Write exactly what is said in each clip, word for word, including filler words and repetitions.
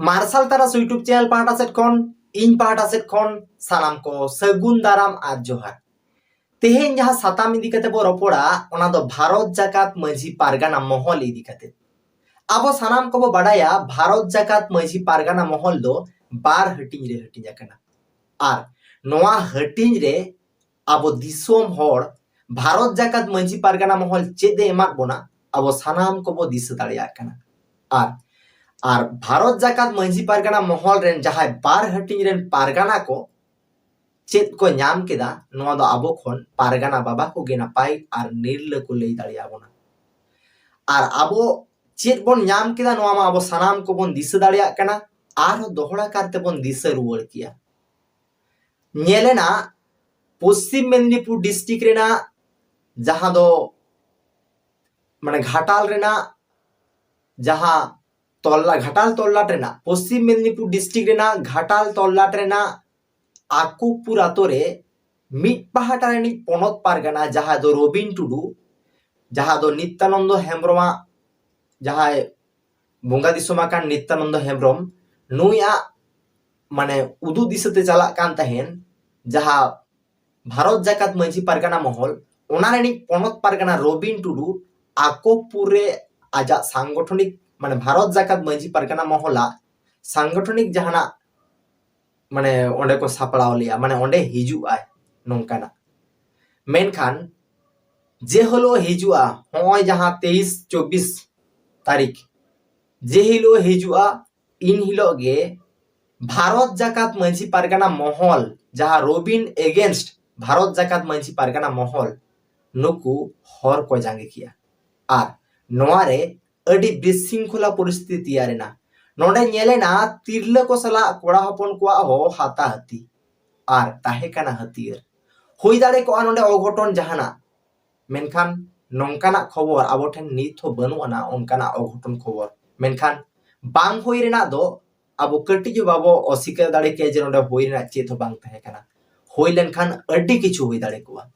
ᱢᱟᱨᱥᱟᱞ ᱛᱟᱨᱟᱥ YouTube channel ᱯᱟᱦᱴᱟ ᱥᱮᱫ ᱠᱷᱚᱱ, ᱤᱧ ᱯᱟᱦᱴᱟ ᱥᱮᱫ ᱠᱷᱚᱱ ᱥᱟᱱᱟᱢ ᱠᱚ ᱥᱟᱹᱜᱩᱱ ᱫᱟᱨᱟᱢ ᱟᱨ ᱡᱚᱦᱟᱨ᱾ ᱛᱮᱦᱮᱧ ᱡᱟᱦᱟᱸ ᱥᱟᱛᱟᱢ ᱤᱫᱤ ᱠᱟᱛᱮ ᱵᱚ ᱨᱚᱯᱚᱲᱟ, ᱚᱱᱟ ᱫᱚ ᱵᱷᱟᱨᱚᱛ ᱡᱟᱠᱟᱛ ᱢᱟᱹᱡᱷᱤ ᱯᱟᱨᱜᱟᱱᱟ ᱢᱚᱦᱚᱞ ᱤᱫᱤ ᱠᱟᱛᱮ᱾ ᱟᱵᱚ ᱥᱟᱱᱟᱢ ᱠᱚᱵᱚ ᱵᱟᱰᱟᱭᱟ, ᱵᱷᱟᱨᱚᱛ ᱡᱟᱠᱟᱛ ᱢᱟᱹᱡᱷᱤ ᱯᱟᱨᱜᱟᱱᱟ ᱢᱚᱦᱚᱞ ᱫᱚ ᱵᱟᱨ ᱦᱟᱹᱴᱤᱧ ᱨᱮ ᱦᱟᱹᱴᱤᱧ ᱟᱠᱟᱱᱟ᱾ ᱟᱨ ᱱᱚᱣᱟ ᱦᱟᱹᱴᱤᱧ ᱨᱮ ᱟᱵᱚ ᱫᱤᱥᱚᱢ ᱦᱚᱲ ᱵᱷᱟᱨᱚᱛ ᱡᱟᱠᱟᱛ ᱢᱟᱹᱡᱷᱤ ᱯᱟᱨᱜᱟᱱᱟ ᱢᱚᱦᱚᱞ ᱪᱮᱫ ᱮ ᱮᱢᱟᱫ ᱵᱚᱱᱟ, ᱟᱵᱚ ᱥᱟᱱᱟᱢ ᱠᱚᱵᱚ ᱫᱤᱥᱟᱹ ᱫᱟᱲᱮᱭᱟᱜ ᱠᱟᱱᱟ᱾ ᱟᱨ, ᱟᱨ ᱵᱷᱟᱨᱚᱛ ᱡᱟᱠᱟᱛ ᱢᱟᱹᱡᱷᱤ ᱯᱟᱨᱜᱟᱱᱟ ᱢᱚᱦᱚᱞ ᱨᱮᱱ ᱡᱟᱦᱟᱸᱭ ᱵᱟᱨ ᱦᱟᱹᱴᱤᱧ ᱨᱮᱱ ᱯᱟᱨᱜᱟᱱᱟ ᱠᱚ ᱪᱮᱫ ᱠᱚ ᱧᱟᱢ ᱠᱮᱫᱟ, ᱱᱚᱣᱟ ᱫᱚ ᱟᱵᱚ ᱠᱷᱚᱱ ᱯᱟᱨᱜᱟᱱᱟ ᱵᱟᱵᱟ ᱠᱚᱜᱮ ᱱᱟᱯᱟᱭ ᱟᱨ ᱱᱤᱨᱞᱟᱹ ᱠᱚ ᱞᱟᱹᱭ ᱫᱟᱲᱮᱭᱟᱵᱚᱱᱟ᱾ ᱟᱨ ᱟᱵᱚ ᱪᱮᱫ ᱵᱚᱱ ᱧᱟᱢ ᱠᱮᱫᱟ, ᱱᱚᱣᱟ ᱢᱟ ᱟᱵᱚ ᱥᱟᱱᱟᱢ ᱠᱚᱵᱚᱱ ᱫᱤᱥᱟᱹ ᱫᱟᱲᱮᱭᱟᱜ ᱠᱟᱱᱟ, ᱟᱨᱦᱚᱸ ᱫᱚᱦᱲᱟ ᱠᱟᱨ ᱛᱮᱵᱚᱱ ᱫᱤᱥᱟᱹ ᱨᱩᱣᱟᱹᱲ ᱠᱮᱭᱟ᱾ ᱧᱮᱞᱮᱱᱟ, ᱯᱚᱥᱪᱤᱢ ᱢᱮᱫᱽᱱᱤᱯᱩᱨ ᱰᱤᱥᱴᱨᱤᱠᱴ ᱨᱮᱱᱟᱜ ᱡᱟᱦᱟᱸ ᱫᱚ ᱢᱟᱱᱮ ᱜᱷᱟᱴᱟᱞ ᱨᱮᱱᱟᱜ ᱡᱟᱦᱟᱸ ᱛᱚᱞᱞᱟ, ᱜᱷᱟᱴᱟᱞ ᱛᱚᱞᱞᱟᱴ ᱨᱮᱱᱟᱜ, ᱯᱚᱥᱪᱤᱢ ᱢᱮᱫᱽᱱᱤᱯᱩᱨ ᱰᱤᱥᱴᱨᱤᱠᱴ ᱨᱮᱱᱟᱜ ᱜᱷᱟᱴᱟᱞ ᱛᱚᱞᱞᱟᱴ ᱨᱮᱱᱟᱜ ᱟᱠᱚᱵᱯᱩᱨ ᱟᱛᱳ ᱨᱮ ᱢᱤᱫ ᱯᱟᱦᱴᱟ ᱨᱤᱱᱤᱡ ᱯᱚᱱᱚᱛ ᱯᱟᱨᱜᱟᱱᱟ, ᱡᱟᱦᱟᱸ ᱫᱚ ᱨᱚᱵᱤᱱ ᱴᱩᱰᱩ, ᱡᱟᱦᱟᱸ ᱫᱚ ᱱᱤᱛᱭᱟᱱᱚᱱᱫᱚ ᱦᱮᱢᱵᱨᱚᱢᱟᱜ, ᱡᱟᱦᱟᱸᱭ ᱵᱚᱸᱜᱟ ᱫᱤᱥᱚᱢ ᱟᱠᱟᱱ ᱱᱤᱛᱭᱟᱱᱚᱱᱫᱚ ᱦᱮᱢᱵᱨᱚᱢ, ᱱᱩᱭᱟᱜ ᱢᱟᱱᱮ ᱩᱫᱩᱜ ᱫᱤᱥᱟᱹᱛᱮ ᱪᱟᱞᱟᱜ ᱠᱟᱱ ᱛᱟᱦᱮᱱ, ᱡᱟᱦᱟᱸ ᱵᱷᱟᱨᱚᱛ ᱡᱟᱠᱟᱛ ᱢᱟᱹᱡᱷᱤ ᱯᱟᱨᱜᱟᱱᱟ ᱢᱚᱦᱚᱞ, ᱚᱱᱟ ᱨᱤᱱᱤᱡ ᱯᱚᱱᱚᱛ ᱯᱟᱨᱜᱟᱱᱟ ᱨᱚᱵᱤᱱ ᱴᱩᱰᱩ ᱟᱠᱚᱵᱯᱩᱨ ᱨᱮ ᱟᱡᱟᱜ ᱥᱟᱝᱜᱚᱴᱷᱚᱱᱤᱠ, ᱢᱟᱱᱮ ᱵᱷᱟᱨᱚᱛ ᱡᱟᱠᱟᱛ ᱢᱟᱹᱡᱷᱤ ᱯᱟᱨᱜᱟᱱᱟ ᱢᱚᱦᱚᱞᱟᱜ ᱥᱟᱝᱜᱚᱴᱷᱚᱱᱤᱠ ᱡᱟᱦᱟᱱᱟᱜ, ᱢᱟᱱᱮ ᱚᱸᱰᱮ ᱠᱚ ᱥᱟᱯᱲᱟᱣ ᱞᱮᱭᱟ, ᱢᱟᱱᱮ ᱚᱸᱰᱮ ᱦᱤᱡᱩᱜ ᱟᱭ ᱱᱚᱝᱠᱟᱱᱟᱜ᱾ ᱢᱮᱱᱠᱷᱟᱱ ᱡᱮ ᱦᱤᱞᱳᱜ ᱦᱤᱡᱩᱜᱼᱟ, ᱦᱚᱸᱜᱼᱚᱭ ᱡᱟᱦᱟᱸ ᱛᱮᱭᱤᱥ ᱪᱚᱵᱵᱤᱥ ᱛᱟᱹᱨᱤᱠᱷ, ᱡᱮ ᱦᱤᱞᱳᱜ ᱦᱤᱡᱩᱜᱼᱟ, ᱤᱱ ᱦᱤᱞᱳᱜ ᱜᱮ ᱵᱷᱟᱨᱚᱛ ᱡᱟᱠᱟᱛ ᱢᱟᱹᱡᱷᱤ ᱯᱟᱨᱜᱟᱱᱟ ᱢᱚᱦᱚᱞ, ᱡᱟᱦᱟᱸ ᱨᱚᱵᱤᱱ against ᱵᱷᱟᱨᱚᱛ ᱡᱟᱠᱟᱛ ᱢᱟᱹᱡᱷᱤ ᱯᱟᱨᱜᱟᱱᱟ ᱢᱚᱦᱚᱞ, ᱱᱩᱠᱩ ᱦᱚᱨ ᱠᱚ ᱡᱟᱸᱜᱮ ᱠᱮᱜᱼᱟ᱾ ᱟᱨ ᱱᱚᱣᱟ ᱨᱮ ᱟᱹᱰᱤ ᱵᱤᱥᱨᱤᱝᱠᱷᱚᱞᱟ ᱯᱚᱨᱤᱥᱛᱷᱤᱛᱤ ᱛᱮᱭᱟᱨ ᱮᱱᱟ᱾ ᱱᱚᱰᱮ ᱧᱮᱞᱮᱱᱟ, ᱛᱤᱨᱞᱟᱹ ᱠᱚ ᱥᱟᱞᱟᱜ ᱠᱚᱲᱟ ᱦᱚᱯᱚᱱ ᱠᱚᱣᱟᱜ ᱦᱚᱸ ᱦᱟᱛᱟᱦᱟᱹᱛᱤ ᱟᱨ ᱛᱟᱦᱮᱸ ᱠᱟᱱᱟ ᱦᱟᱹᱛᱭᱟᱹᱨ᱾ ᱦᱩᱭ ᱫᱟᱲᱮ ᱠᱚᱜᱼᱟ ᱱᱚᱰᱮ ᱚᱜᱷᱚᱴᱚᱱ ᱡᱟᱦᱟᱱᱟᱜ, ᱢᱮᱱᱠᱷᱟᱱ ᱱᱚᱝᱠᱟᱱᱟᱜ ᱠᱷᱚᱵᱚᱨ ᱟᱵᱚ ᱴᱷᱮᱱ ᱱᱤᱛ ᱦᱚᱸ ᱵᱟᱹᱱᱩᱜ ᱟᱱᱟ, ᱚᱱᱠᱟᱱᱟᱜ ᱚᱜᱷᱚᱴᱚᱱ ᱠᱷᱚᱵᱚᱨ᱾ ᱢᱮᱱᱠᱷᱟᱱ ᱵᱟᱝ ᱦᱩᱭ ᱨᱮᱱᱟᱜ ᱫᱚ ᱟᱵᱚ ᱠᱟᱹᱴᱤᱡ ᱦᱚᱸ ᱵᱟᱵᱚ ᱚᱥᱤᱠᱟᱹᱨ ᱫᱟᱲᱮ ᱠᱮᱭᱟ ᱡᱮ ᱱᱚᱰᱮ ᱦᱩᱭ ᱨᱮᱱᱟᱜ ᱪᱮᱫ ᱦᱚᱸ ᱵᱟᱝ ᱛᱟᱦᱮᱸ ᱠᱟᱱᱟ᱾ ᱦᱩᱭ ᱞᱮᱱᱠᱷᱟᱱ ᱟᱹᱰᱤ ᱠᱤᱪᱷᱩ ᱦᱩᱭ ᱫᱟᱲᱮ ᱠᱚᱜᱼᱟ᱾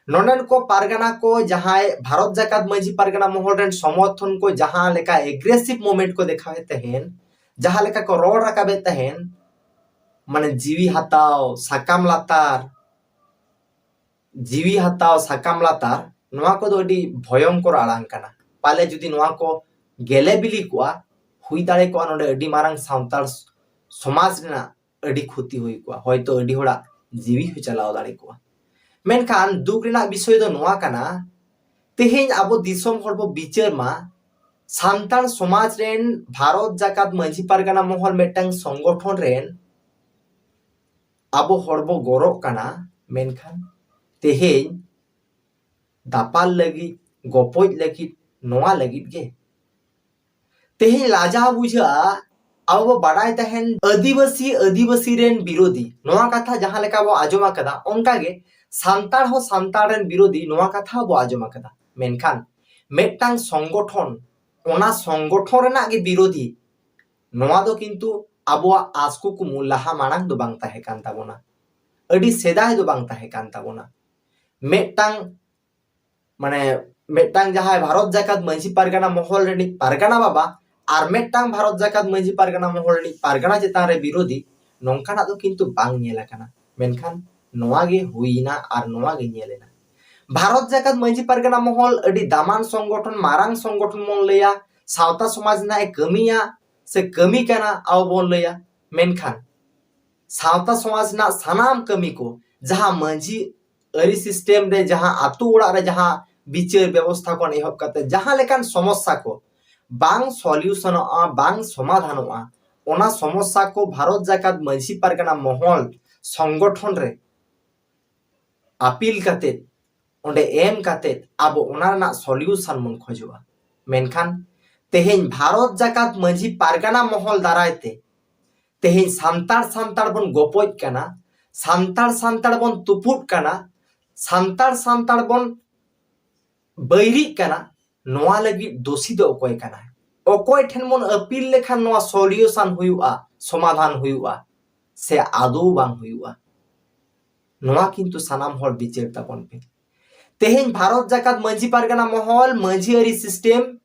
ᱱᱚᱰᱮᱱ ᱠᱚ ᱯᱟᱨᱜᱟᱱᱟ ᱠᱚ, ᱡᱟᱦᱟᱸᱭ ᱵᱷᱟᱨᱚᱛ ᱡᱟᱠᱟᱛ ᱢᱟᱹᱡᱷᱤ ᱯᱟᱨᱜᱟᱱᱟ ᱢᱚᱦᱚᱞ ᱨᱮᱱ ᱥᱚᱢᱚᱨᱛᱷᱚᱱ ᱠᱚ ᱡᱟᱦᱟᱸ ᱞᱮᱠᱟ aggressive movement ᱠᱚ ᱫᱮᱠᱷᱟᱣᱮᱫ ᱛᱟᱦᱮᱱ, ᱡᱟᱦᱟᱸ ᱞᱮᱠᱟ ᱠᱚ ᱨᱚᱲ ᱨᱟᱠᱟᱵᱮᱫ ᱛᱟᱦᱮᱱ, ᱢᱟᱱᱮ ᱡᱤᱣᱤ ᱦᱟᱛᱟᱣ, ᱥᱟᱠᱟᱢ ᱞᱟᱛᱟᱨ, ᱡᱤᱣᱤ ᱦᱟᱛᱟᱣ, ᱥᱟᱠᱟᱢ ᱞᱟᱛᱟᱨ, ᱱᱚᱣᱟ ᱠᱚᱫᱚ ᱟᱹᱰᱤ ᱵᱷᱚᱭᱚᱝᱠᱚᱨ ᱟᱲᱟᱝ ᱠᱟᱱᱟ᱾ ᱯᱟᱞᱮ ᱡᱩᱫᱤ ᱱᱚᱣᱟ ᱠᱚ ᱜᱮᱞᱮ ᱵᱤᱞᱤ ᱠᱚᱜᱼᱟ, ᱦᱩᱭ ᱫᱟᱲᱮ ᱠᱚᱜᱼᱟ ᱱᱚᱰᱮ ᱟᱹᱰᱤ ᱢᱟᱨᱟᱝ ᱥᱟᱱᱛᱟᱲ ᱥᱚᱢᱟᱡᱽ ᱨᱮᱱᱟᱜ ᱟᱹᱰᱤ ᱠᱷᱚᱛᱤ ᱦᱩᱭ ᱠᱚᱜᱼᱟ, ᱦᱚᱭᱛᱳ ᱟᱹᱰᱤ ᱦᱚᱲᱟᱜ ᱡᱤᱣᱤ ᱦᱚᱸ ᱪᱟᱞᱟᱣ ᱫᱟᱲᱮ ᱠᱚᱜᱼᱟ᱾ ᱢᱮᱱᱠᱷᱟᱱ ᱫᱩᱠ ᱨᱮᱱᱟᱜ ᱵᱤᱥᱚᱭ ᱫᱚ ᱱᱚᱣᱟ ᱠᱟᱱᱟ, ᱛᱮᱦᱮᱧ ᱟᱵᱚ ᱫᱤᱥᱚᱢ ᱦᱚᱲ ᱵᱚ ᱵᱤᱪᱟᱹᱨ ᱢᱟ, ᱥᱟᱱᱛᱟᱲ ᱥᱚᱢᱟᱡᱽ ᱨᱮᱱ ᱵᱷᱟᱨᱚᱛ ᱡᱟᱠᱟᱛ ᱢᱟᱹᱡᱷᱤ ᱯᱟᱨᱜᱟᱱᱟ ᱢᱚᱦᱚᱞ ᱢᱤᱫᱴᱟᱝ ᱥᱚᱝᱜᱚᱴᱷᱚᱱ ᱨᱮᱱ ᱟᱵᱚ ᱦᱚᱲ ᱵᱚ ᱜᱚᱨᱚᱜ ᱠᱟᱱᱟ, ᱢᱮᱱᱠᱷᱟᱱ ᱛᱮᱦᱮᱧ ᱫᱟᱯᱟᱞ ᱞᱟᱹᱜᱤᱫ, ᱜᱚᱯᱚᱡ ᱞᱟᱹᱜᱤᱫ, ᱱᱚᱣᱟ ᱞᱟᱹᱜᱤᱫ ᱜᱮ᱾ ᱛᱮᱦᱮᱧ ᱞᱟᱡᱟᱣ ᱵᱩᱡᱷᱟᱹᱜᱼᱟ, ᱟᱵᱚ ᱵᱚ ᱵᱟᱰᱟᱭ ᱛᱟᱦᱮᱱ ᱟᱹᱫᱤᱵᱟᱹᱥᱤ, ᱟᱹᱫᱤᱵᱟᱹᱥᱤ ᱨᱮᱱ ᱵᱤᱨᱳᱫᱷᱤ, ᱱᱚᱣᱟ ᱠᱟᱛᱷᱟ ᱡᱟᱦᱟᱸ ᱞᱮᱠᱟ ᱵᱚ ᱟᱸᱡᱚᱢ ᱟᱠᱟᱫᱟ, ᱚᱱᱠᱟ ᱜᱮ ᱥᱟᱱᱛᱟᱲ ᱦᱚᱸ ᱥᱟᱱᱛᱟᱲ ᱨᱮᱱ ᱵᱤᱨᱳᱫᱷᱤ, ᱱᱚᱣᱟ ᱠᱟᱛᱷᱟ ᱦᱚᱸ ᱵᱚ ᱟᱸᱡᱚᱢ ᱟᱠᱟᱫᱟ᱾ ᱢᱮᱱᱠᱷᱟᱱ ᱢᱤᱫᱴᱟᱝ ᱥᱚᱝᱜᱚᱴᱷᱚᱱ, ᱚᱱᱟ ᱥᱚᱝᱜᱚᱴᱷᱚᱱ ᱨᱮᱱᱟᱜ ᱜᱮ ᱵᱤᱨᱳᱫᱷᱤ, ᱱᱚᱣᱟ ᱫᱚ ᱠᱤᱱᱛᱩ ᱟᱵᱚᱣᱟᱜ ᱟᱸᱥ ᱠᱩᱠᱢᱩ ᱞᱟᱦᱟ ᱢᱟᱲᱟᱝ ᱫᱚ ᱵᱟᱝ ᱛᱟᱦᱮᱸ ᱠᱟᱱ ᱛᱟᱵᱚᱱᱟ, ᱟᱹᱰᱤ ᱥᱮᱫᱟᱭ ᱫᱚ ᱵᱟᱝ ᱛᱟᱦᱮᱸ ᱠᱟᱱ ᱛᱟᱵᱚᱱᱟ᱾ ᱢᱤᱫᱴᱟᱝ, ᱢᱟᱱᱮ, ᱢᱤᱫᱴᱟᱝ ᱡᱟᱦᱟᱸᱭ ᱵᱷᱟᱨᱚᱛ ᱡᱟᱠᱟᱛ ᱢᱟᱹᱡᱷᱤ ᱯᱟᱨᱜᱟᱱᱟ ᱢᱚᱦᱚᱞ ᱨᱤᱱᱤᱡ ᱯᱟᱨᱜᱟᱱᱟ ᱵᱟᱵᱟ ᱟᱨ ᱢᱤᱫᱴᱟᱝ ᱵᱷᱟᱨᱚᱛ ᱡᱟᱠᱟᱛ ᱢᱟᱹᱡᱷᱤ ᱯᱟᱨᱜᱟᱱᱟ ᱢᱚᱦᱚᱞ ᱨᱤᱱᱤᱡ ᱯᱟᱨᱜᱟᱱᱟ ᱪᱮᱛᱟᱱ ᱨᱮ ᱵᱤᱨᱳᱫᱷᱤ, ᱱᱚᱝᱠᱟᱱᱟᱜ ᱫᱚ ᱠᱤᱱᱛᱩ ᱵᱟᱝ ᱧᱮᱞ ᱟᱠᱟᱱᱟ᱾ ᱢᱮᱱᱠᱷᱟᱱ ᱱᱚᱣᱟ ᱜᱮ ᱦᱩᱭᱱᱟ ᱟᱨ ᱱᱚᱣᱟ ᱜᱮ ᱧᱮᱞ ᱮᱱᱟ᱾ ᱵᱷᱟᱨᱚᱛ ᱡᱟᱠᱟᱛ ᱢᱟᱹᱡᱷᱤ ᱯᱟᱨᱜᱟᱱᱟ ᱢᱚᱦᱚᱞ ᱟᱹᱰᱤ ᱫᱟᱢᱟᱱ ᱥᱚᱝᱜᱚᱴᱷᱚᱱ, ᱢᱟᱨᱟᱝ ᱥᱚᱝᱜᱚᱴᱷᱚᱱ ᱵᱚᱱ ᱞᱟᱹᱭᱟ, ᱥᱟᱶᱛᱟ ᱥᱚᱢᱟᱡᱽ ᱨᱮᱱᱟᱜ ᱮ ᱠᱟᱹᱢᱤᱭᱟ ᱥᱮ ᱠᱟᱹᱢᱤ ᱠᱟᱱᱟ ᱟᱵᱚ ᱵᱚᱱ ᱞᱟᱹᱭᱟ, ᱢᱮᱱᱠᱷᱟᱱ ᱥᱟᱶᱛᱟ ᱥᱚᱢᱟᱡᱽ ᱨᱮᱱᱟᱜ ᱥᱟᱱᱟᱢ ᱠᱟᱹᱢᱤ ᱠᱚ, ᱡᱟᱦᱟᱸ ᱢᱟᱹᱡᱷᱤ ᱟᱹᱨᱤ system ᱨᱮ, ᱡᱟᱦᱟᱸ ᱟᱛᱳ ᱚᱲᱟᱜ ᱨᱮ ᱡᱟᱦᱟᱸ ᱵᱤᱪᱟᱹᱨ ᱵᱮᱵᱚᱥᱛᱷᱟ ᱠᱷᱚᱱ ᱮᱦᱚᱵ ᱠᱟᱛᱮ ᱡᱟᱦᱟᱸ ᱞᱮᱠᱟᱱ ᱥᱚᱢᱚᱥᱥᱟ ᱠᱚ ᱵᱟᱝ solutionᱚᱜᱼᱟ, ᱵᱟᱝ ᱥᱚᱢᱟᱫᱷᱟᱱᱚᱜᱼᱟ, ᱚᱱᱟ ᱥᱚᱢᱚᱥᱥᱟ ᱠᱚ ᱵᱷᱟᱨᱚᱛ ᱡᱟᱠᱟᱛ ᱢᱟᱹᱡᱷᱤ ᱯᱟᱨᱜᱟᱱᱟ ᱢᱚᱦᱚᱞ ᱥᱚᱝᱜᱚᱴᱷᱚᱱ ᱨᱮ ᱟᱯᱤᱞ ᱠᱟᱛᱮ, ᱚᱸᱰᱮ ᱮᱢ ᱠᱟᱛᱮ ᱟᱵᱚ ᱚᱱᱟ ᱨᱮᱱᱟᱜ solution ᱵᱚᱱ ᱠᱷᱚᱡᱚᱜᱼᱟ᱾ ᱢᱮᱱᱠᱷᱟᱱ ᱛᱮᱦᱮᱧ ᱵᱷᱟᱨᱚᱛ ᱡᱟᱠᱟᱛ ᱢᱟᱹᱡᱷᱤ ᱯᱟᱨᱜᱟᱱᱟ ᱢᱚᱦᱚᱞ ᱫᱟᱨᱟᱭ ᱛᱮ ᱛᱮᱦᱮᱧ ᱥᱟᱱᱛᱟᱲ ᱥᱟᱱᱛᱟᱲ ᱵᱚᱱ ᱜᱚᱯᱚᱡ ᱠᱟᱱᱟ, ᱥᱟᱱᱛᱟᱲ ᱥᱟᱱᱛᱟᱲ ᱵᱚᱱ ᱛᱩᱯᱩᱫ ᱠᱟᱱᱟ, ᱥᱟᱱᱛᱟᱲ ᱥᱟᱱᱛᱟᱲ ᱵᱚᱱ ᱵᱟᱹᱭᱨᱤᱜ ᱠᱟᱱᱟ, ᱱᱚᱣᱟ ᱞᱟᱹᱜᱤᱫ ᱫᱳᱥᱤ ᱫᱚ ᱚᱠᱚᱭ ᱠᱟᱱᱟᱭ? ᱚᱠᱚᱭ ᱴᱷᱮᱱ ᱵᱚᱱ ᱟᱹᱯᱤᱞ ᱞᱮᱠᱷᱟᱱ ᱱᱚᱣᱟ solution ᱦᱩᱭᱩᱜᱼᱟ, ᱥᱚᱢᱟᱫᱷᱟᱱ ᱦᱩᱭᱩᱜᱼᱟ, ᱥᱮ ᱟᱫᱚ ᱵᱟᱝ ᱦᱩᱭᱩᱜᱼᱟ? ᱱᱚᱣᱟ ᱠᱤᱱᱛᱩ ᱥᱟᱱᱟᱢ ᱦᱚᱲ ᱵᱤᱪᱟᱹᱨ ᱛᱟᱵᱚᱱ ᱯᱮ᱾ ᱛᱮᱦᱮᱧ ᱵᱷᱟᱨᱚᱛ ᱡᱟᱠᱟᱛ ᱢᱟᱹᱡᱷᱤ ᱯᱟᱨᱜᱟᱱᱟ ᱢᱚᱦᱚᱞ ᱢᱟᱹᱡᱷᱤ ᱟᱹᱨᱤ system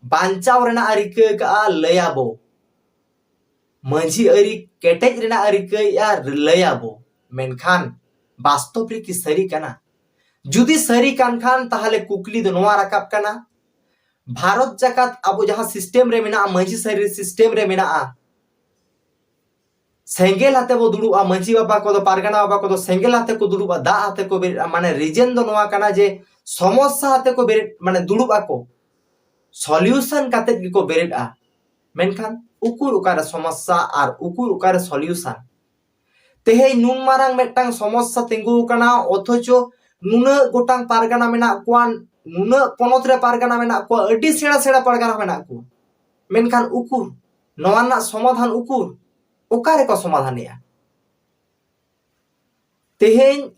ᱵᱟᱧᱪᱟᱣ ᱨᱮᱱᱟᱜ ᱮ ᱨᱤᱠᱟᱹ ᱟᱠᱟᱫᱼᱟ, ᱞᱟᱹᱭᱟᱵᱚ, ᱢᱟᱹᱡᱷᱤ ᱟᱹᱨᱤ ᱠᱮᱴᱮᱡ ᱨᱮᱱᱟᱜ ᱨᱤᱠᱟᱹᱭᱮᱫᱼᱟ, ᱞᱟᱹᱭᱟᱵᱚ, ᱢᱮᱱᱠᱷᱟᱱ ᱵᱟᱥᱛᱚᱵ ᱨᱮ ᱠᱤ ᱥᱟᱹᱨᱤ ᱠᱟᱱᱟ? ᱡᱩᱫᱤ ᱥᱟᱹᱨᱤ ᱠᱟᱱ ᱠᱷᱟᱱ, ᱛᱟᱦᱚᱞᱮ ᱠᱩᱠᱞᱤ ᱫᱚ ᱱᱚᱣᱟ ᱨᱟᱠᱟᱵ ᱠᱟᱱᱟ, ᱵᱷᱟᱨᱚᱛ ᱡᱟᱠᱟᱛ ᱟᱵᱚ ᱡᱟᱦᱟᱸ ᱥᱤᱥᱴᱮᱢ ᱨᱮ ᱢᱮᱱᱟᱜᱼᱟ, ᱢᱟᱹᱡᱷᱤ ᱥᱟᱹᱨᱤ ᱥᱤᱥᱴᱮᱢ ᱨᱮ ᱢᱮᱱᱟᱜᱼᱟ, ᱥᱮᱸᱜᱮᱞ ᱟᱛᱮ ᱵᱚ ᱫᱩᱲᱩᱵᱼᱟ, ᱢᱟᱹᱡᱷᱤ ᱵᱟᱵᱟ ᱠᱚᱫᱚ, ᱯᱟᱨᱜᱟᱱᱟ ᱵᱟᱵᱟ ᱠᱚᱫᱚ ᱥᱮᱸᱜᱮᱞ ᱟᱛᱮ ᱠᱚ ᱫᱩᱲᱩᱵᱼᱟ, ᱫᱟᱜ ᱟᱛᱮ ᱠᱚ ᱵᱮᱨᱮᱫᱼᱟ᱾ ᱢᱟᱱᱮ ᱨᱤᱡᱮᱱ ᱫᱚ ᱱᱚᱣᱟ ᱠᱟᱱᱟ ᱡᱮ ᱥᱚᱢᱚᱥᱥᱟ ᱟᱛᱮ ᱠᱚ ᱵᱮᱨᱮᱫ, ᱢᱟᱱᱮ ᱫᱩᱲᱩᱵ ᱟᱠᱚ, ᱥᱚᱞᱤᱭᱩᱥᱚᱱ ᱠᱟᱛᱮ ᱜᱮᱠᱚ ᱵᱮᱨᱮᱫᱼᱟ᱾ ᱢᱮᱱᱠᱷᱟᱱ ᱩᱠᱩᱨ ᱚᱠᱟᱨᱮ ᱥᱚᱢᱚᱥᱥᱟ ᱟᱨ ᱩᱠᱩᱨ ᱚᱠᱟᱨᱮ ᱥᱚᱞᱤᱭᱩᱥᱚᱱ? ᱛᱮᱦᱮᱧ ᱱᱩᱱ ᱢᱟᱨᱟᱝ ᱢᱤᱫᱴᱟᱝ ᱥᱚᱢᱚᱥᱥᱟ ᱛᱤᱸᱜᱩ ᱟᱠᱟᱱᱟ, ᱚᱛᱷᱚᱪᱚ ᱱᱩᱱᱟᱹᱜ ᱜᱚᱴᱟᱝ ᱯᱟᱨᱜᱟᱱᱟ ᱢᱮᱱᱟᱜ ᱠᱚᱣᱟ, ᱱᱩᱱᱟᱹᱜ ᱯᱚᱱᱚᱛ ᱨᱮ ᱯᱟᱨᱜᱟᱱᱟ ᱢᱮᱱᱟᱜ ᱠᱚᱣᱟ, ᱟᱹᱰᱤ ᱥᱮᱬᱟ ᱥᱮᱬᱟ ᱯᱟᱨᱜᱟᱱᱟ ᱢᱮᱱᱟᱜ ᱠᱚᱣᱟ, ᱢᱮᱱᱠᱷᱟᱱ ᱩᱠᱩᱨ ᱱᱚᱣᱟ ᱨᱮᱱᱟᱜ ᱥᱚᱢᱟᱫᱷᱟᱱ? ᱩᱠᱩᱨ ᱚᱠᱟ ᱨᱮᱠᱚ ᱥᱚᱢᱟᱫᱷᱟᱱᱮᱜᱼᱟ? ᱛᱮᱦᱮᱧ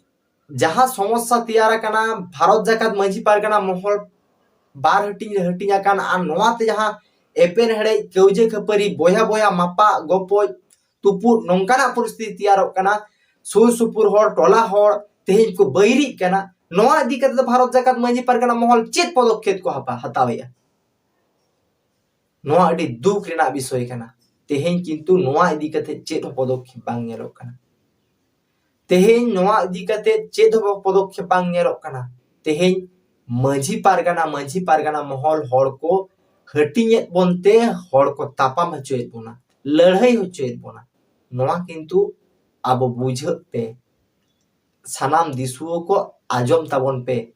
ᱡᱟᱦᱟᱸ ᱥᱚᱢᱚᱥᱥᱟ ᱛᱮᱭᱟᱨ ᱟᱠᱟᱱᱟ, ᱵᱷᱟᱨᱚᱛ ᱡᱟᱠᱟᱛ ᱢᱟᱹᱡᱷᱤ ᱯᱟᱨᱜᱟᱱᱟ ᱢᱚᱦᱚᱞ ᱵᱟᱨ ᱦᱟᱹᱴᱤᱧ ᱨᱮ ᱦᱟᱹᱴᱤᱧ ᱟᱠᱟᱱ, ᱟᱨ ᱱᱚᱣᱟ ᱛᱮ ᱡᱟᱦᱟᱸ ᱮᱯᱮᱨ ᱦᱮᱲᱮᱡ, ᱠᱟᱹᱣᱡᱟᱹ ᱠᱷᱟᱹᱯᱟᱹᱨᱤ, ᱵᱚᱭᱦᱟ ᱵᱚᱭᱦᱟ ᱢᱟᱯᱟᱜ ᱜᱚᱯᱚᱡ ᱛᱩᱯᱩᱫ, ᱱᱚᱝᱠᱟᱱᱟᱜ ᱯᱚᱨᱤᱥᱛᱷᱤᱛᱤ ᱛᱮᱭᱟᱨᱚᱜ ᱠᱟᱱᱟ, ᱥᱩᱨ ᱥᱩᱯᱩᱨ ᱦᱚᱲ, ᱴᱚᱞᱟ ᱦᱚᱲ ᱛᱮᱦᱮᱧ ᱠᱚ ᱵᱟᱹᱭᱨᱤᱜ ᱠᱟᱱᱟ, ᱱᱚᱣᱟ ᱤᱫᱤ ᱠᱟᱛᱮ ᱫᱚ ᱵᱷᱟᱨᱚᱛ ᱡᱟᱠᱟᱛ ᱢᱟᱹᱡᱷᱤ ᱯᱟᱨᱜᱟᱱᱟ ᱢᱚᱦᱚᱞ ᱪᱮᱫ ᱯᱚᱫᱚᱠᱷᱮᱯ ᱠᱚ ᱦᱟᱯᱟ-, ᱦᱟᱛᱟᱣᱮᱜᱼᱟ? ᱱᱚᱣᱟ ᱟᱹᱰᱤ ᱫᱩᱠ ᱨᱮᱱᱟᱜ ᱵᱤᱥᱚᱭ ᱠᱟᱱᱟ᱾ ᱛᱮᱦᱮᱧ ᱠᱤᱱᱛᱩ ᱱᱚᱣᱟ ᱤᱫᱤ ᱠᱟᱛᱮ ᱪᱮᱫ ᱦᱚᱸ ᱯᱚᱫᱚᱠᱷᱮᱯ ᱵᱟᱝ ᱧᱮᱞᱚᱜ ᱠᱟᱱᱟ᱾ ᱛᱮᱦᱮᱧ ᱱᱚᱣᱟ ᱤᱫᱤ ᱠᱟᱛᱮ ᱪᱮᱫ ᱦᱚᱸ ᱯᱚᱫᱚᱠᱷᱮᱯ ᱵᱟᱝ ᱧᱮᱞᱚᱜ ᱠᱟᱱᱟ᱾ ᱛᱮᱦᱮᱧ ᱢᱟᱹᱡᱷᱤ ᱯᱟᱨᱜᱟᱱᱟ, ᱢᱟᱹᱡᱷᱤ ᱯᱟᱨᱜᱟᱱᱟ ᱢᱚᱦᱚᱞ ᱦᱚᱲ ᱠᱚ ᱦᱟᱹᱴᱤᱧᱮᱫ ᱵᱚᱱᱛᱮ, ᱦᱚᱲ ᱠᱚ ᱛᱟᱯᱟᱢ ᱦᱚᱪᱚᱭᱮᱫ ᱵᱚᱱᱟ, ᱞᱟᱹᱲᱦᱟᱹᱭ ᱦᱚᱪᱚᱭᱮᱫ ᱵᱚᱱᱟ᱾ ᱱᱚᱣᱟ ᱠᱤᱱᱛᱩ ᱟᱵᱚ ᱵᱩᱡᱷᱟᱹᱜ ᱯᱮ, ᱥᱟᱱᱟᱢ ᱫᱤᱥᱩᱣᱟᱹ ᱠᱚ ᱟᱸᱡᱚᱢ ᱛᱟᱵᱚᱱ ᱯᱮ᱾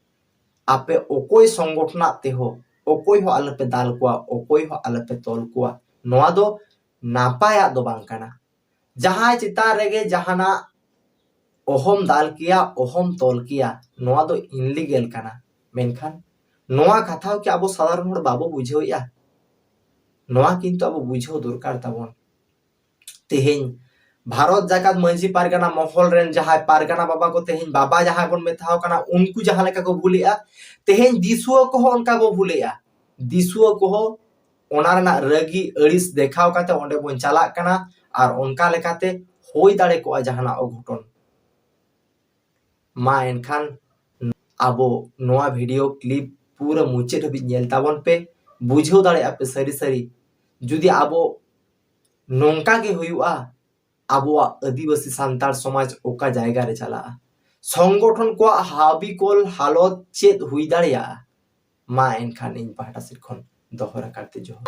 ᱟᱯᱮ ᱚᱠᱚᱭ ᱥᱚᱝᱜᱚᱴᱷᱚᱱᱟᱜ ᱛᱮᱦᱚᱸ ᱚᱠᱚᱭ ᱦᱚᱸ ᱟᱞᱚᱯᱮ ᱫᱟᱞ ᱠᱚᱣᱟ, ᱚᱠᱚᱭ ᱦᱚᱸ ᱟᱞᱚᱯᱮ ᱛᱚᱞ ᱠᱚᱣᱟ᱾ ᱱᱚᱣᱟ ᱫᱚ ᱱᱟᱯᱟᱭᱟᱜ ᱫᱚ ᱵᱟᱝ ᱠᱟᱱᱟ᱾ ᱡᱟᱦᱟᱸᱭ ᱪᱮᱛᱟᱱ ᱨᱮᱜᱮ ᱡᱟᱦᱟᱱᱟᱜ ᱚᱦᱚᱢ ᱫᱟᱞ ᱠᱮᱭᱟ, ᱚᱦᱚᱢ ᱛᱚᱞ ᱠᱮᱭᱟ, ᱱᱚᱣᱟ ᱫᱚ ᱤᱱᱞᱤᱜᱮᱞ ᱠᱟᱱᱟ᱾ ᱢᱮᱱᱠᱷᱟᱱ ᱱᱚᱣᱟ ᱠᱟᱛᱷᱟ ᱠᱤ ᱟᱵᱚ ᱥᱟᱫᱷᱟᱨᱚᱱ ᱦᱚᱲ ᱵᱟᱵᱚ ᱵᱩᱡᱷᱟᱹᱣᱮᱫᱼᱟ? ᱱᱚᱣᱟ ᱠᱤᱱᱛᱩ ᱟᱵᱚ ᱵᱩᱡᱷᱟᱹᱣ ᱫᱚᱨᱠᱟᱨ ᱛᱟᱵᱚᱱ᱾ ᱛᱮᱦᱮᱧ ᱵᱷᱟᱨᱚᱛ ᱡᱟᱠᱟᱛ ᱢᱟᱹᱡᱷᱤ ᱯᱟᱨᱜᱟᱱᱟ ᱢᱚᱦᱚᱞ ᱨᱮᱱ ᱡᱟᱦᱟᱸᱭ ᱯᱟᱨᱜᱟᱱᱟ ᱵᱟᱵᱟ ᱠᱚ, ᱛᱮᱦᱮᱧ ᱵᱟᱵᱟ ᱡᱟᱦᱟᱸᱭ ᱵᱚᱱ ᱢᱮᱛᱟᱣ ᱠᱟᱱᱟ, ᱩᱱᱠᱩ ᱡᱟᱦᱟᱸ ᱞᱮᱠᱟ ᱠᱚ ᱵᱷᱩᱞᱮᱜᱼᱟ, ᱛᱮᱦᱮᱧ ᱫᱤᱥᱩᱣᱟᱹ ᱠᱚᱦᱚᱸ ᱚᱱᱠᱟ ᱵᱚ ᱵᱷᱩᱞᱮᱜᱼᱟ᱾ ᱫᱤᱥᱩᱣᱟᱹ ᱠᱚᱦᱚᱸ ᱚᱱᱟ ᱨᱮᱱᱟᱜ ᱨᱟᱹᱜᱤ ᱟᱹᱲᱤᱥ ᱫᱮᱠᱷᱟᱣ ᱠᱟᱛᱮ ᱚᱸᱰᱮ ᱵᱚᱱ ᱪᱟᱞᱟᱜ ᱠᱟᱱᱟ, ᱟᱨ ᱚᱱᱠᱟ ᱞᱮᱠᱟᱛᱮ ᱦᱩᱭ ᱫᱟᱲᱮ ᱠᱚᱜᱼᱟ ᱡᱟᱦᱟᱱᱟᱜ ᱚᱜᱷᱚᱴᱚᱱ᱾ ᱢᱟ ᱮᱱᱠᱷᱟᱱ ᱟᱵᱚ ᱱᱚᱣᱟ ᱵᱷᱤᱰᱤᱭᱳ ᱠᱞᱤᱯ ᱯᱩᱨᱟᱹ ᱢᱩᱪᱟᱹᱫ ᱦᱟᱹᱵᱤᱡ ᱧᱮᱞ ᱛᱟᱵᱚᱱ ᱯᱮ, ᱵᱩᱡᱷᱟᱹᱣ ᱫᱟᱲᱮᱭᱟᱜᱼᱟ ᱯᱮ ᱥᱟᱹᱨᱤ ᱥᱟᱹᱨᱤ᱾ ᱡᱩᱫᱤ ᱟᱵᱚ ᱱᱚᱝᱠᱟ ᱜᱮ ᱦᱩᱭᱩᱜᱼᱟ, ᱟᱵᱚᱣᱟᱜ ᱟᱹᱫᱤᱵᱟᱹᱥᱤ ᱥᱟᱱᱛᱟᱲ ᱥᱚᱢᱟᱡᱽ ᱚᱠᱟ ᱡᱟᱭᱜᱟ ᱨᱮ ᱪᱟᱞᱟᱜᱼᱟ, ᱥᱚᱝᱜᱚᱴᱷᱚᱱ ᱠᱚᱣᱟᱜ ᱦᱟᱵᱤᱠᱚᱞ ᱦᱟᱞᱚᱛ ᱪᱮᱫ ᱦᱩᱭ ᱫᱟᱲᱮᱭᱟᱜᱼᱟ, ᱢᱟ ᱮᱱᱠᱷᱟᱱ ᱤᱧ ᱯᱟᱦᱴᱟ ᱥᱮᱫ ᱠᱷᱚᱱ ᱫᱚᱦᱚ ᱨᱟᱠᱟᱵ ᱛᱮ ᱡᱚᱦᱟᱨ᱾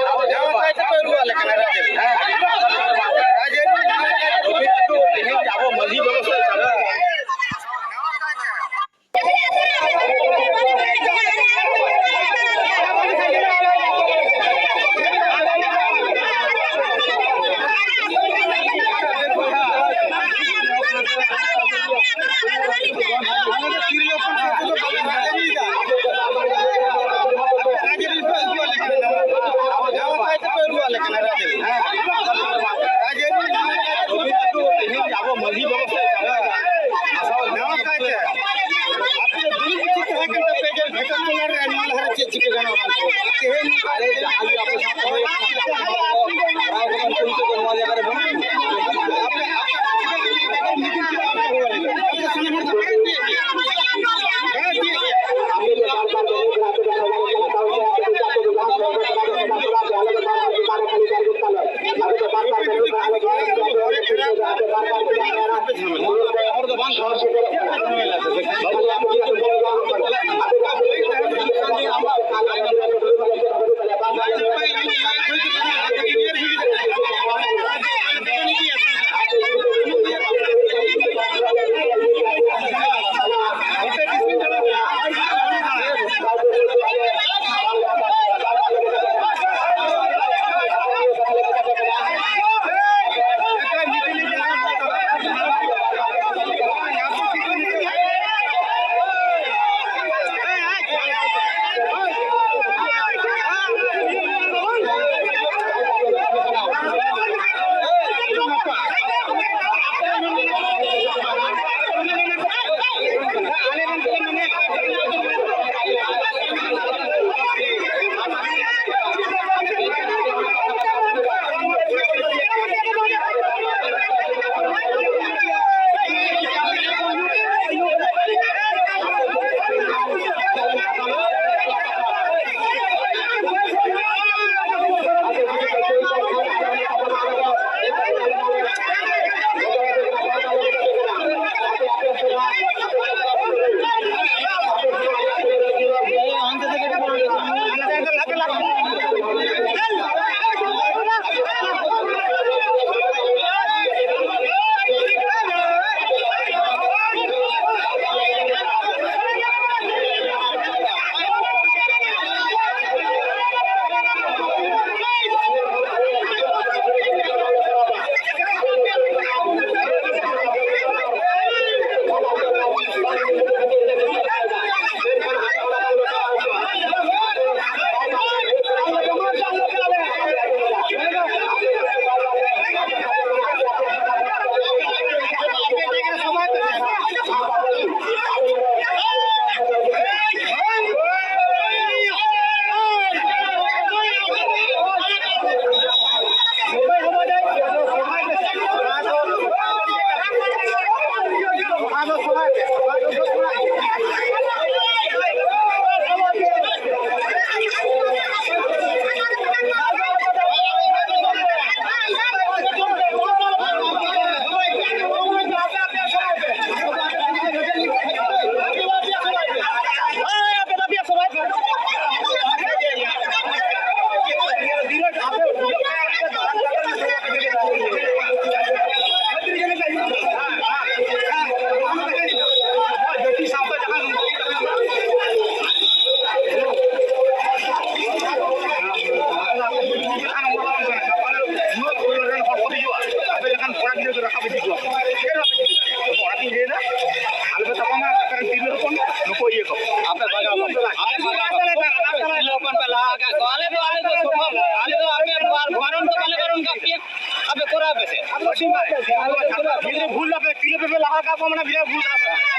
ᱜᱤᱫᱽᱨᱟᱹ ᱵᱷᱩᱞ ᱫᱟᱯᱮ, ᱛᱤᱨᱞᱟᱹ ᱯᱮ ᱞᱟᱦᱟ ᱠᱟᱜ ᱠᱚᱣᱟ, ᱢᱟᱱᱮ ᱵᱤᱨᱟᱴ ᱵᱷᱩᱞ ᱠᱟᱱᱟ᱾